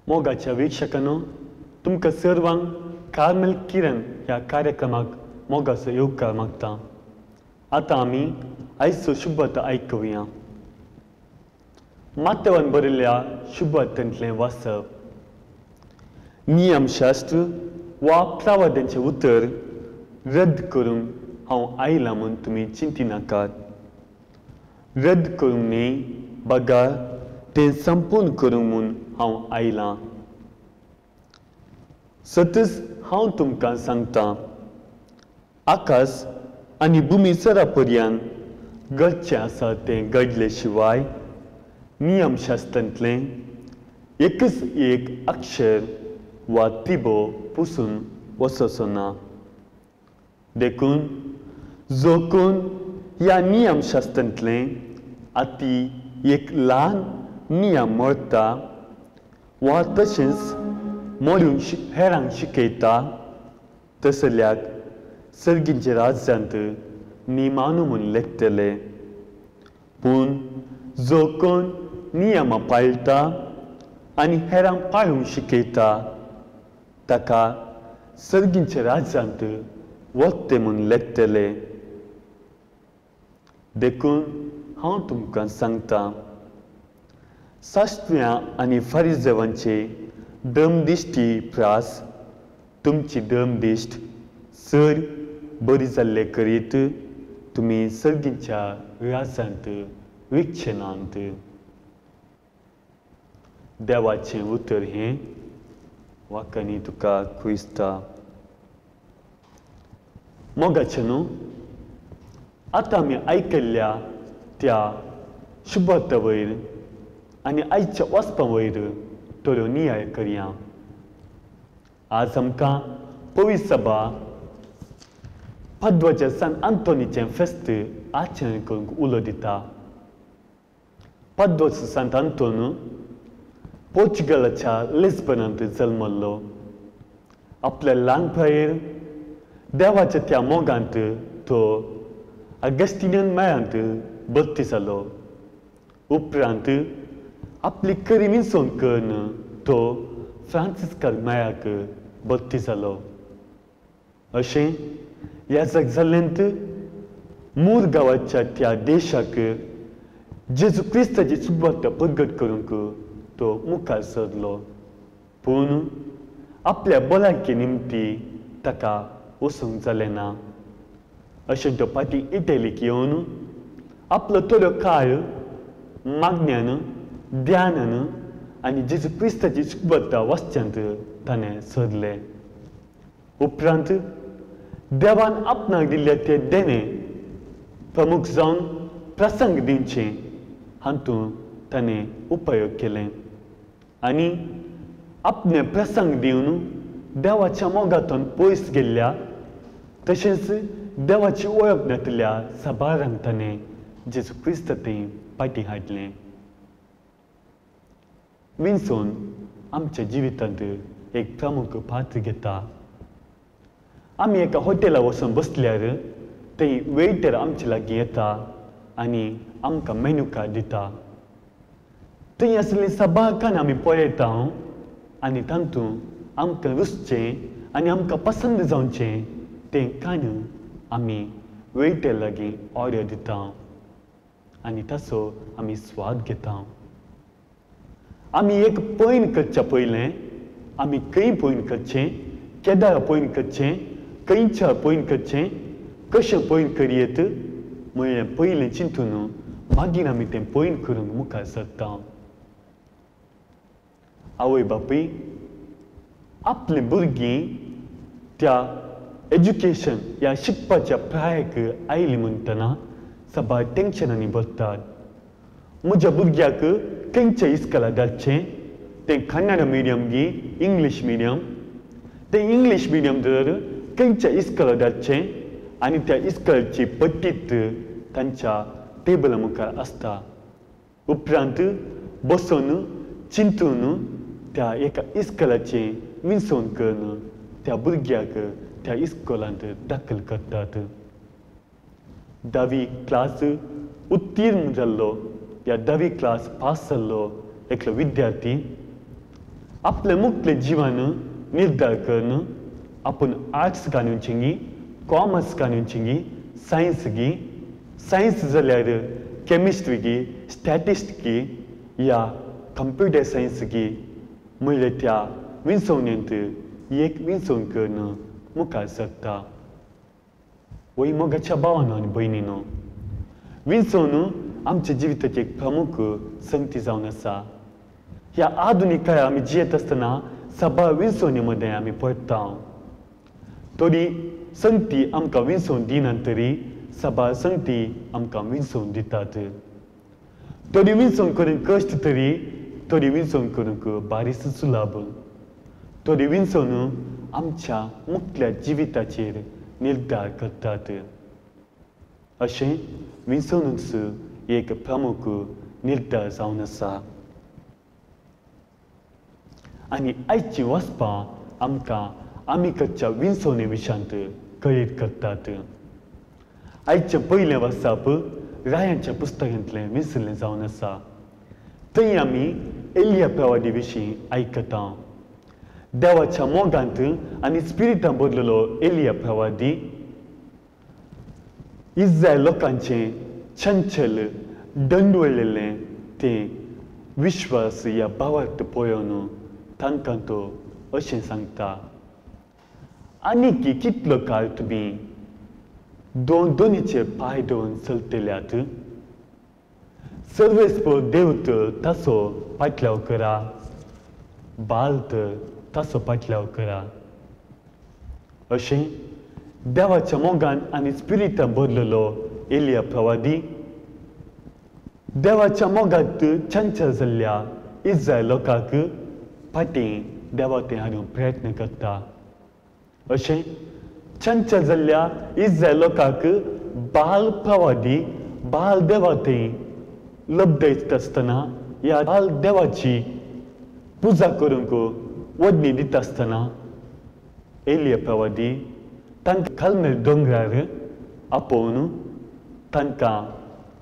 मोगाच्या वीक्षकांनो, तुमकां सर्वांक कार्मेल किरण ह्या कार्यक्रमाक मोगाचो येवकार मागता. आतां आमी आयचो शुभवार्ता आयकुया. माथ्यावान बरयल्ल्या शुभवार्तांतलें वाचप. नियमशास्त्र वा प्रावाद्यांचें उतर रद्द करूंक हांव आयलां म्हूण तुमी चिंतिनाकात. रद्द करूंक न्ही, बगार तें संपूर्ण करूंक म्हूण हांव आयलां. सतच हांव तुमकां सांगता, आकाश आनी भुमी सरा पर्यंत घडचें आसा तें घडले शिवाय नियमशास्त्रांतलें एकच एक अक्षर वा तिबो पुसून वचचो ना. देखून जो कोण ह्या नियमशास्त्रांतलें आती एक ल्हान नियम मोडटा वा तशेंच मोडून हेरांक शिकयता तसल्याक सर्गींच्या राज्यांत निमानू म्हूण लेखतले. पूण जो कोण नियमां पाळटा आनी हेरांक पाळूंक शिकयता ताका सर्गींच्या राज्यांत वत्ते म्हूण लेखतले. देखून हांव तुमकां सांगता, शास्त्र्यां आनी फारिजेवांचे दमदिश्टी प्रास तुमची दमदिश्ट चड बरी जाल्ले करीत तुमी सर्गींच्या राज्यांत विकचे नात. देवाचें उतर हें वाकांनी तुका खुयसता. मोगाचें न्हू, आतां आमी आयकल्ल्या त्या शुभवार्ता वयर आनी आयच्या वाचपा वयर थोड्यो नियाळ करया. आज आमकां पवित्र सभा पादवाच्या सान आंतोनीचें फेस्त आचरण करूंक उलो दिता. पादवाचो सांत आंतोन पोर्चुगलाच्या लिस्बनांत जल्मल्लो. आपल्या ल्हान पिरायेर देवाच्या त्या मोगांत तो अगस्टिनियन मेळांत भरती जालो. उपरांत आपली करी विंचोवन करून तो फ्रांसिस्कार मेळाक भरती जालो. अशें ह्या जग जाल्ल्यांत मूर गांवाच्या त्या देशाक जेजू क्रिस्ताची सुवार्ता प्रगट करूंक तो मुखार सरलो. पूण आपल्या भलायके निमती ताका वचूंक जालें ना. अशें तो फाटीं इटलीक येवन आपलो थोडो काळ मागण्यान, ध्यानान आनी जेजू क्रिस्ताची सुवार्ता वाचच्यांत ताणें सरलें. उपरांत देवान आपणाक दिल्ले ते देणें प्रमुख जावन प्रसंग दिवचें हातूंत ताणें उपयोग केलें आनी आपणे प्रसंग दिवन देवाच्या मोगांतून पयस गेल्ल्या तशेंच देवाची वळख नातिल्ल्या साबारांक ताणें जेजू क्रिस्त थंय फाटीं हाडलें. विन्सोन आमच्या जिवितांत एक प्रमुख पात्र घेता. आमी एका हॉटेला वचून बसल्यार थंय वेटर आमचे लागीं येता आनी आमकां मेन्यू कार्ड दिता. थंय आसली साबार खाणां आमी पळयता आनी तातूंत आमकां रुचचें आनी आमकां पसंद जावचें तें खाण आमी वेटर लागीं ऑर्डर दिता आनी ताचो आमी स्वाद घेता. आमी एक पयन करच्या पयलें आमी खंय पयन करचें, केदार पयन करचें, खंयच्या पयन करचें, कशें पयन करयेत म्हळ्ळें पयलें चिंतून मागीर आमी तें पयन करूंक मुखार सरता. आवय बापूय आपलीं भुरगीं त्या एज्युकेशन ह्या शिकपाच्या प्रायक आयलीं म्हणटना साबार टेंशनांनी भरतात. म्हज्या भुरग्याक खंयच्या इस्कोलाक घालचें, तें कन्नड मिडियम गी इंग्लीश मिडियम, तें इंग्लीश मिडियम तर खंयच्या इस्कोलाक घालचें आनी त्या इस्कोलाची पट्टीत तांच्या टेबला मुखार आसता. उपरांत बसून चिंतून त्या एका इस्कोलाचें विंचोवन करून त्या भुरग्याक त्या इस्कोलांत दाखल करतात. धावी क्लास उत्तीर्ण जाल्लो या धावी क्लास पास जाल्लो एकलो विद्यार्थी आपले मुखले जिवन निर्धार करून आपूण आर्ट्स काणूचेंगी, कॉमर्स काणूचेंगी, सायन्स गी, सायन्स जाल्यार केमिस्ट्री गी, स्टॅटिस्ट गी या कंप्युटर सायन्स गी म्हणल्यार त्या विंचवणेंत एक विंचवण करून मुखार सरता. वय मोगाच्या भावानो आनी भयणीनो, विंचवण आमच्या जिविताची एक प्रमुख संगती जावन आसा. ह्या आधुनीक काळार आमी जियेत आसतना सभा विंचवणे मदें आमी पडटा. तरी संगती आमकां विंचवण दिनात तरी सभा संगती आमकां विंचवण दितात. तरी विंचवण करूंक कश्ट तरी तरी विंचवण करूंक बारीस सुलाभ. तरी विंचवण आमच्या मुखल्या जिविताचेर निर्धार करतात. अशें विंचवणूच एक प्रमुख निर्धार जावन आसा. आनी आयची वाचपां आमकां आमी करच्या विंचवणे विशांत कळीत करतात. आयचें पयलें वाचप रायांच्या पुस्तकांतलें विंचलें जावन आसा. थंय आमी एलिया प्रवादी विशीं आयकता. देवाच्या मोगांत आनी स्पिरिटान बदललो एलिया प्रवादी इस्रायल लोकांचें चंचल दंडवळिल्लें तें विश्वास ह्या भावार्थ पळोवन तांकां तो अशें सांगता, आनीक कितलो काळ तुमी दोन दोनीचे पांय दवरून चलतल्यात? सर्वेस्पर देव तर ताचो पाटल्याव करा, बाल तर ताचो पाटल्याव करा. अशें देवाच्या मोगान आनी स्पिरिटान बदललो एलिया प्रवादी देवाच्या मोगांत चंचल जाल्ल्या इस्रायल लोकांक फाटीं देवा थंय हाडूंक प्रयत्न करता. अशें चंचल जाल्ल्या इस्रायल लोकांक बाल प्रवादी बाल देवा थंय लब्दयत आसतना ह्या बाल देवाची पुजा करूंक वडणी दिता आसतना एलिया प्रवादी तांकां खालमेल दोंगरार आपोवन तांकां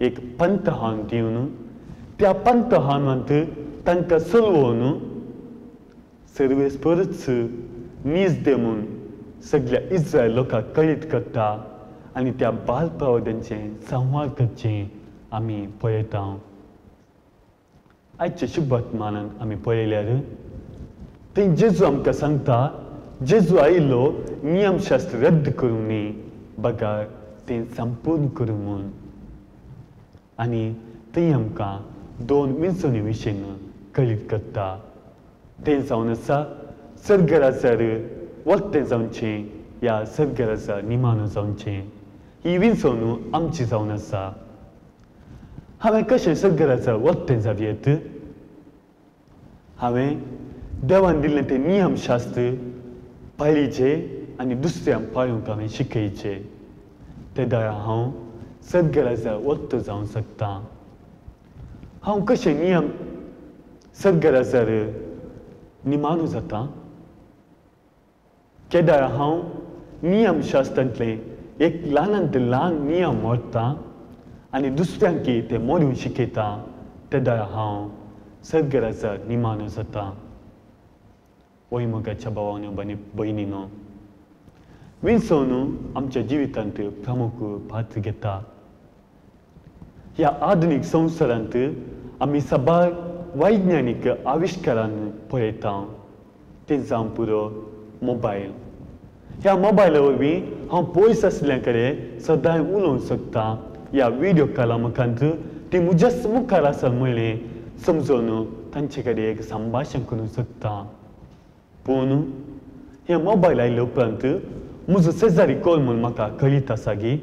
एक पंतहान दिवन त्या पंतहानांत तांकां चलोवन सर्वेस्परच नीज दे म्हूण सगळ्या इस्रायल लोकांक कळीत करता आनी त्या बाल प्रवाद्यांचें संवाद करचें आमी पळयता. आयच्या शुभवर्तमानान आमी पळयल्यार थंय जेजू आमकां सांगता, जेजू आयिल्लो नियमशास्त्र रद्द करूंक न्ही बगर तें संपूर्ण करूंक म्हूण. आनी थंय आमकां दोन विंचवणी विशीं कळीत करता. तें जावन आसा सर्गराजार वखतें जावचें ह्या सर्गराजार निमानो जावचें. ही विंचवण आमची जावन आसा. हांवें कशें सर्गराजार वखतें जावयेत? हांवें देवान दिल्लें तें नियमशास्त्र पाळीचें आनी दुसऱ्यांक पाळूंक हांवें शिकयचें. तेदाळा हांव सर्गराजार वखतो जावंक शकता. हांव कशें नियम सर्गराजार निमानो जाता? केदाळा हांव नियमशास्त्रांतलें एक ल्हानांत ल्हान नियम मोडटा आनी दुसऱ्यांकी ते मोडून शिकयता तेदाळा हांव सर्गराजार निमानो जाता. वय मोगाच्या भावानो आनी भयणीनो, विंचवण आमच्या जिवितांत प्रमुख पात्र घेता. ह्या आधुनीक संवसारांत आमी साबार वैज्ञानीक आविश्कारान पळयता. तें जावं पुरो मोबायल. ह्या मोबायला वरवीं हांव पयस आशिल्ल्या कडेन सदांय उलोवंक शकता. ह्या व्हिडियो कॉला मुखांत ती म्हज्याच मुखार आसा म्हणलें समजून तांचे कडेन एक संभाशण करूंक शकता. पूण हे मोबायल आयले उपरांत म्हजो शेजारी कोण म्हूण म्हाका कळीत आसा गी?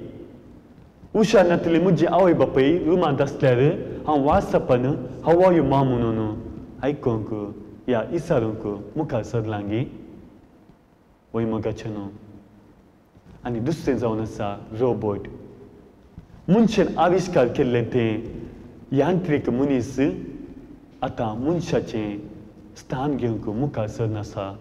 हुशार नातली म्हजी आवय बापूय रुमांत आसल्यार हांव वॉट्सएपान हाव आर you मा म्हणून आयकूंक या इसारूंक मुखार सरलां गी? वय मोगाचें न्हू. आनी दुसरें जावन आसा रोबोट. मनशान आविश्कार केल्लें तें यांत्रीक मनीस आतां मनशाचें स्थान घेवंक मुखार सरनासा.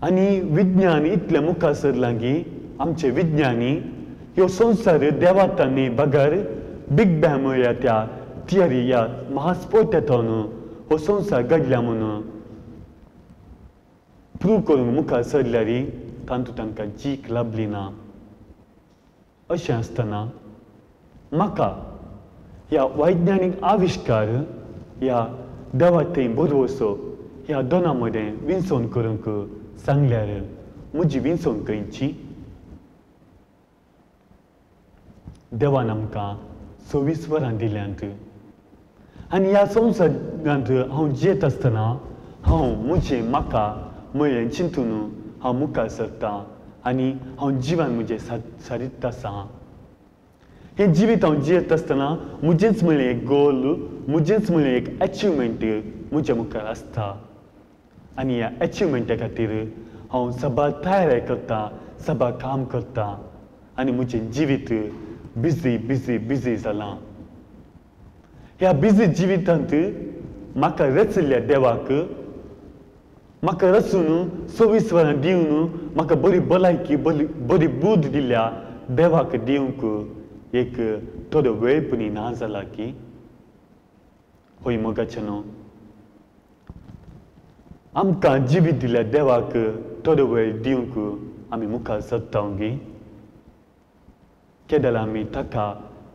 आनी विज्ञान इतलें मुखार सरलां की आमचे विज्ञानी ह्यो संवसार देवातांनी बगर बिग बँग ह्या त्या थियरी ह्या महास्फोटांतून हो संवसार घडल्या म्हणून प्रूव करूंक मुखार सरल्यार तातूंत तांकां जीक लाबली ना. अशें आसतना म्हाका ह्या वैज्ञानीक आविश्कार ह्या देवा थंय भरवंसो ह्या दोनां मदें विंचवण करूंक सांगल्यार म्हजी विंचवण खंयची? देवान आमकां 24 वरां दिल्यांत आनी ह्या संवसारांत हांव जियेत आसतना हांव म्हजें म्हाका म्हळें चिंतून हांव मुखार सरतां आनी हांव जिवन म्हजें सारीत आसा. हें जिवीत हांव जियेत आसतना म्हजेंच म्हळें एक गोल, म्हजेंच म्हळें एक एचिवमेंट म्हज्या मुखार आसता आनी ह्या एचिवमेंटा खातीर हांव सभा तयारी करता, सभा काम करता आनी म्हजें जिवीत बिजी बिजी बिजी जालां. ह्या बिजी जिवितांत म्हाका रचिल्ल्या देवाक म्हाका रचून 24 वरां दिवन म्हाका बरी भलायकी बरी बूद दिल्या देवाक दिवंक एक थोडो वेळ पुणी ना जाला की? हय मोगाचें न्हू, आमकां जिवीत दिल्या देवाक थोडो वेळ दिवंक आमी मुखार सरता गी? केदळ आमी ताका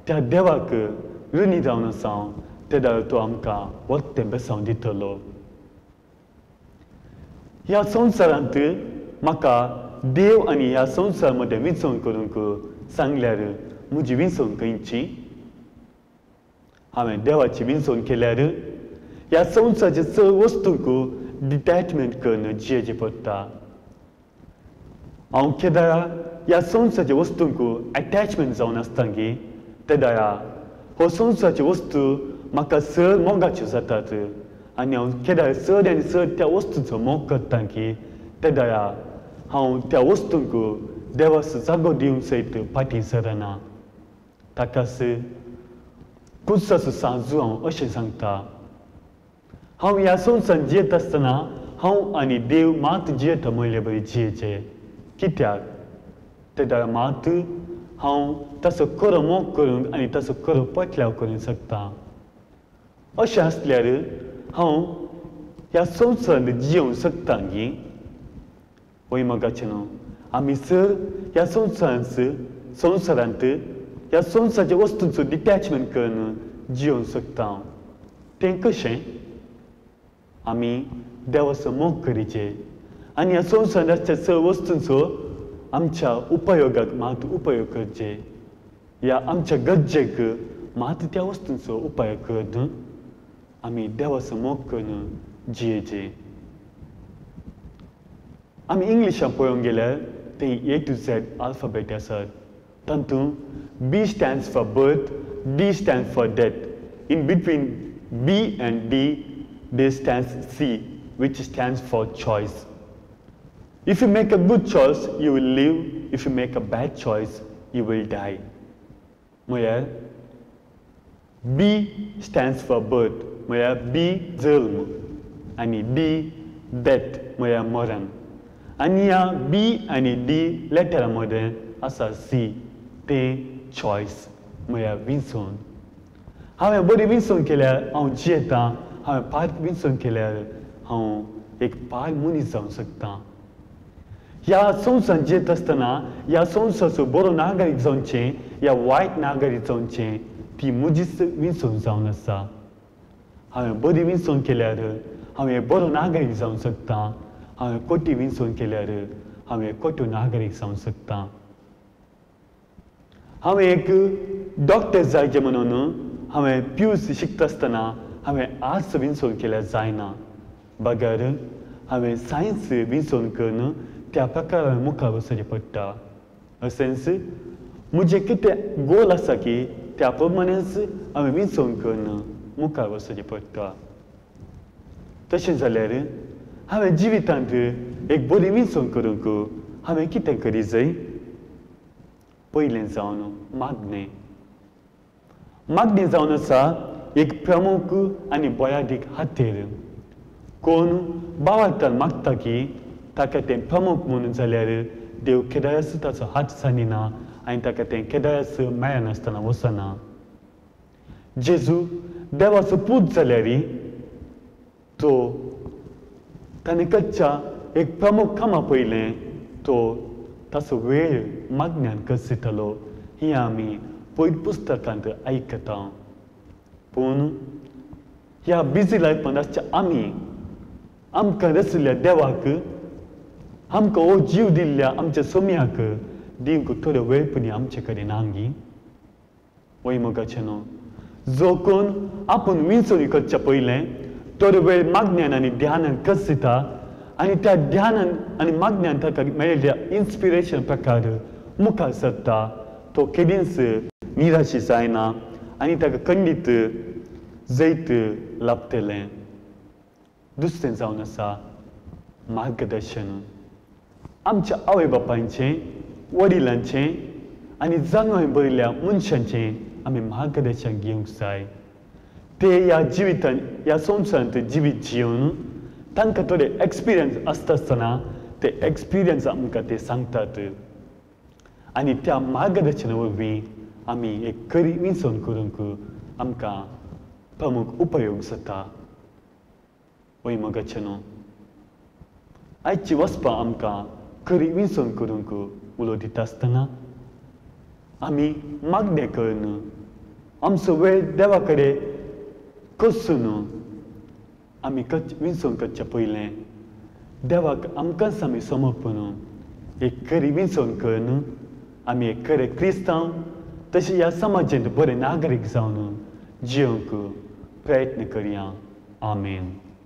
त्या देवाक ऋणी जावन आसा तेदळ तो आमकां वत्तें बेसांव दितलो. ह्या संवसारांत म्हाका देव आनी ह्या संवसार मदें विंचवण करूंक सांगल्यार म्हजी विंचवण खंयची? हांवें देवाची विंचवण केल्यार ह्या संवसाराच्या चड वस्तूंक डिटॅचमेंट करून जियेचें पडटा. हांव केदळा ह्या संवसाराच्या वस्तूंक एटॅचमेंट जावन आसता गी तेदळा हो संवसाराच्यो वस्तू म्हाका चड मोगाच्यो जातात आनी हांव केदळ चड आनी चड त्या वस्तूचो मोग करता की तेदळा हांव त्या वस्तूंक देवाचो जागो दिवंक सयत फाटीं सरना. ताकाच कुर्साचो साजू हांव अशें सांगता, हांव ह्या संवसारांत जियेत आसतना हांव आनी देव मात जियेता म्हणले बरी जियेचे. कित्याक तेदळा मात हांव ताचो खरो मोग करूंक आनी ताचो खरो पटल्याव करूंक शकता. अशें आसल्यार हांव ह्या संवसारांत जियोवंक शकता गी? हय मोगाचें न्हू, आमी सर ह्या संवसारांत ह्या संवसाराच्या वस्तूंचो डिटॅचमेंट करून जियोवंक शकता. तें कशें? आमी देवाचो मोग करीचे आनी ह्या संवसारांत आसच्या चड वस्तूंचो आमच्या उपयोगाक मात उपयोग करचे, ह्या आमच्या गरजेक मात त्या वस्तूंचो उपयोग करून आमी देवाचो मोग करून जियेचे. आमी इंग्लिशान पळोवंक गेल्यार ते A to Z alphabet आसात. तातूंत B stands for birth, D stands for death. In between B and D there stands C, which stands for choice. If you make a good choice, you will live. If you make a bad choice, you will die. म्हळ्यार B stands for birth, म्हळ्यार B जल्म, आनी D death, म्हळ्यार मरण. आनी ह्या B आनी D लेटरा मदें आसा C, तें चॉयस, म्हळ्यार विंचवण. हांवें बरी विंचवण केल्यार हांव जियेतां, हांवें पार्क विंचवण केल्यार हांव एक पार मनीस जावंक शकता. ह्या संवसारांत जियेत आसतना ह्या संवसाराचो बरो नागरीक जावचें या वायट नागरीक जावचें ती म्हजीच विंचवण जावन आसा. हांवें बरी विंचवण केल्यार हांव एक बरो नागरीक जावंक शकता, हांवें खोटी विंचवण केल्यार हांव एक खोटो नागरीक जावंक शकता. हांवें एक डॉक्टर जायचें म्हणून हांवें पी यू सी शिकता आसतना हांवें आर्ट्स विंचवण केल्यार जायना, बगर हांवें सायन्स विंचवण करून त्या प्रकारान मुखार वचचें पडटा. अशेंच म्हजें कितें गोल आसा की त्या प्रमाणेच हांवें विंचवण करून मुखार वचचें पडटा. तशें जाल्यार हांवें जिवितांत एक बरी विंचवण करूंक हांवें कितें करी जाय? पयलें जावन मागणें. मागणें जावन आसा एक प्रमुख आनी बळादीक हातेर. कोण बावार्थान मागता की ताका तें प्रमुख म्हणून जाल्यार देव केदाळच ताचो हात सांदिना आनी ताका तें केदाळच मेळनासतना वचना. जेजू देवाचो पूत जाल्यार तो ताणें करच्या एक प्रमुख कामां पयलें तो ताचो वेळ मागण्यान खर्चितालो हें आमी पयलीं पुस्तकांत आयकता. पूण ह्या बिजी लायफांत आसच्या आमी आमकां रचिल्ल्या देवाक, आमकां हो जीव दिल्ल्या आमच्या सोम्याक दिवंक थोडो वेळ पणी आमचे कडेन नांगी. वय मोगाचें न्हू, जो कोण आपूण विंचवणी करच्या पयलें थोडो वेळ मागण्यान आनी ध्यानान खर्चिता आनी त्या ध्यानान आनी मागण्यान ताका मेळिल्ल्या इन्स्पिरेशन प्रकार मुखार सरता, तो केदींच निराशी जायना आनी ताका खंडीत जैत लाभतलें. दुसरें जावन आसा मार्गदर्शन. आमच्या आवय बापायचें, वडिलांचें आनी जाणवाय भरिल्ल्या मनशांचें आमी मार्गदर्शन घेवंक जाय. ते ह्या जिवितान, ह्या संवसारांत जिवीत जिवन तांकां थोडे एक्सपिरियन्स आसता आसतना ते एक्सपिरियन्स आमकां ते सांगतात आनी त्या मार्गदर्शना वरवीं आमी एक खरी विंचवण करूंक आमकां प्रमुख उपयोग जाता. वय मोगाचें न्हू, आयची वचपा आमकां खरी विंचवण करूंक उलो दिता आसतना आमी मागणें करून आमचो वेळ देवा कडेन कसून आमी विंचवण करचें पयलें देवाक आमकांच आमी समर्पण एक खरी विंचवण करून आमी एक खरें क्रिस्तांव तशें ह्या समाजांत बरे नागरीक जावन जिवंक प्रयत्न करया. आमेन.